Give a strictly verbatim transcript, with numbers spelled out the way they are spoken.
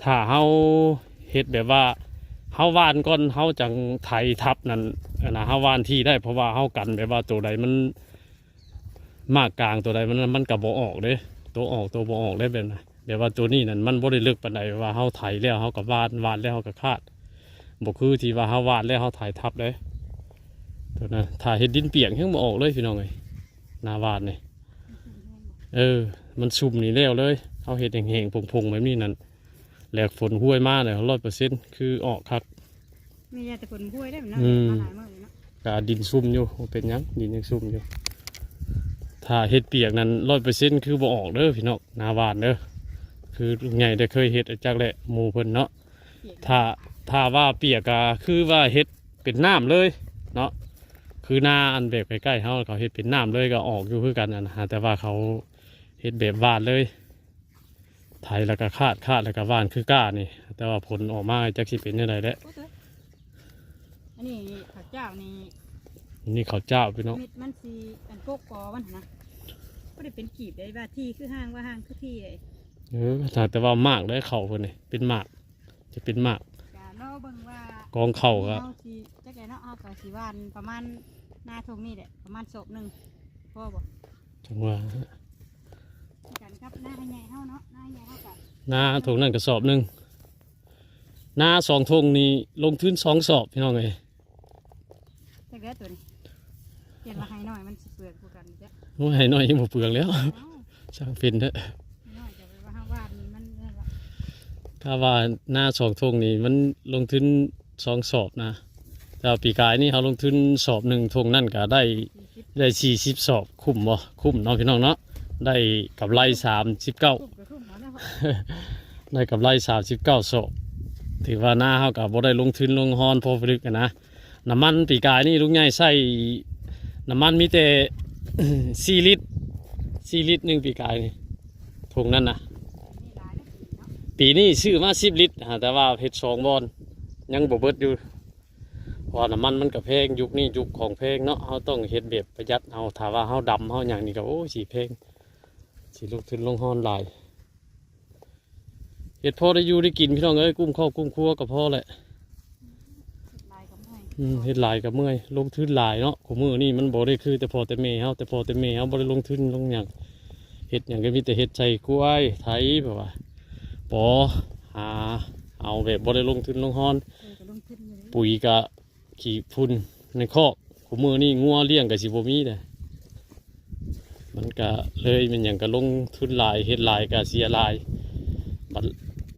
ถ้าเฮาเฮ็ดแบบว่าเฮาหว่านก่อน เฮาจั่งไถทับนั่น อันน่ะ เฮาหว่านถี่ได้ เพราะว่าเฮากันแบบว่าตัวใดมัน หมากกลางตัวใดมัน มันก็บ่ออกเด้ ตัวออกตัวบ่ออกเด้ แบบนั้น แบบว่าตัวนี้นั่นมันบ่ได้เลิกปานใด ว่าเฮาไถแล้วเฮาก็หว่าน หว่านแล้วเฮาก็คาด บ่คือที่ว่าเฮาหว่านแล้วเฮาไถทับเด้ ตัวนั้น ถ้าเฮ็ดดินเปียกยังบ่ออกเลยพี่น้องเอ้ย หน้าหว่านนี่ เออ มันซุ่มนี่แล้วเลย เฮาเฮ็ดแห้งๆผงๆแบบนี้นั่น แล้วฝนห้วยมาเนี่ย ร้อยเปอร์เซ็นต์ คือออกคัก มีแต่ฝนห้วยได้มันเนาะ อืม มาหลายมื้อเลยเนาะ ก็ดินซุ่มอยู่ บ่เป็นหยัง ดินยังซุ่มอยู่ ถ้าเฮ็ดเปียกนั่น ร้อยเปอร์เซ็นต์ คือบ่ออกเด้อพี่น้อง หน้าหว่านเด้อ คือใหญ่ได้เคยเฮ็ดจักแหละ หมู่เพิ่นเนาะ เปียก ถ้า ถ้าว่าเปียกก็คือว่าเฮ็ดเป็นน้ำเลยเนาะ คือนาอันแบบใกล้ๆเฮา เขาเฮ็ดเป็นน้ำเลยก็ออกอยู่คือกันอันนะ แต่ว่าเขาเฮ็ดแบบหว่านเลย ไถแล้วก็คาด คาดแล้วก็หว่านคือก้านี่ แต่ว่าผลออกมาจักสิเป็นจั่งใดแหละ โอ้ย อันนี้ข้าวเจ้านี่ นี่ข้าวเจ้าพี่น้อง เม็ดมันสิอันกกกอมันหั่นนะ บ่ได้เป็นกีบได้ว่าที่คือห้าง ว่าห้างคือที่เลย เออ แต่ แต่ว่าหมากได้เข้าเพิ่นนี่ เป็นหมาก จะเป็นหมาก ก็รอเบิ่งว่ากองเข้าก็ เฮาสิจักใดเนาะ เฮาก็สิหว่านประมาณหน้าทงนี่แหละ ประมาณศอกหนึ่ง พอบ่ จั่งว่า กันครับ หน้าให้ใหญ่เฮาเนาะ หน้าให้ใหญ่เฮาก็ หน้าทงนั่นก็ศอกหนึ่ง หน้าสองทงนี่ลงทุนสองศอกพี่น้องเอ้ย จักแล้วตัวนี้ เปลี่ยนมาให้หน่อย มันสิเปลืองกว่ากันจ้ะ โอ้ย ให้หน่อยยังบ่เปลืองแล้ว เอ้า ช่างเป็นเถอะ หน่อยจะไปว่าห้างว่านี่มันนั่นละ ถ้าว่าหน้าสองทงนี่มันลงทุนสองศอกนะ แต่ว่าปีกายนี่เขาลงทุนศอกหนึ่ง ทงนั่นก็ได้ สี่สิบ ได้สี่สิบศอก คุ้มบ่ คุ้มเนาะพี่น้องเนาะ ได้กำไรสามสิบเก้า คุ้มก็คุ้มเอาแล้ว ได้กำไรสามสิบเก้าศอก ถือว่านาเฮาก็บ่ได้ลงทุนลงฮอนพอปานใดนะ น้ำมันปีกายนี่ลุงใหญ่ใส่น้ำมันมีแต่ สี่ลิตร สี่ลิตรหนึ่งปีกายนี่ ทงนั่นนะ ปีนี้ซื้อมาสิบลิตร หาแต่ว่าเฮ็ดสองบ่อน ยังบ่เบิดอยู่ เพราะว่าน้ำมันมันก็แพง ยุคนี้ยุคของแพงเนาะ เฮาต้องเฮ็ดแบบประหยัดเอา ถ้าว่าเฮาดำเฮาหยังนี่ก็ โอ้ย สิแพง สิลงทุนลงฮอนหลาย เฮ็ดพอได้อยู่ได้กินพี่น้องเอ้ย กุ้มครอบกุ้มครัวก็พอแหละ เฮ็ดหลายก็เมื่อย อืม เฮ็ดหลายก็เมื่อย ลงทุนหลายเนาะ คู่มื้อนี้มันบ่ได้คือแต่พ่อแต่แม่เฮา แต่พ่อแต่แม่เฮาบ่ได้ลงทุนลงหยัง เฮ็ดหยังก็มีแต่เฮ็ดใส่ควายไถแบบว่า ปอ หา เอาแบบบ่ได้ลงทุนลงฮอน เออ ก็ลงทุนอยู่เด้ ปุ๋ยก็ขี้ฝุ่นในคอก คู่มื้อนี้งัวเลี้ยงก็สิบ่มีเด้ มันก็เลยแม่นหยังก็ลงทุนหลาย เฮ็ดหลายก็เสียหลาย บัด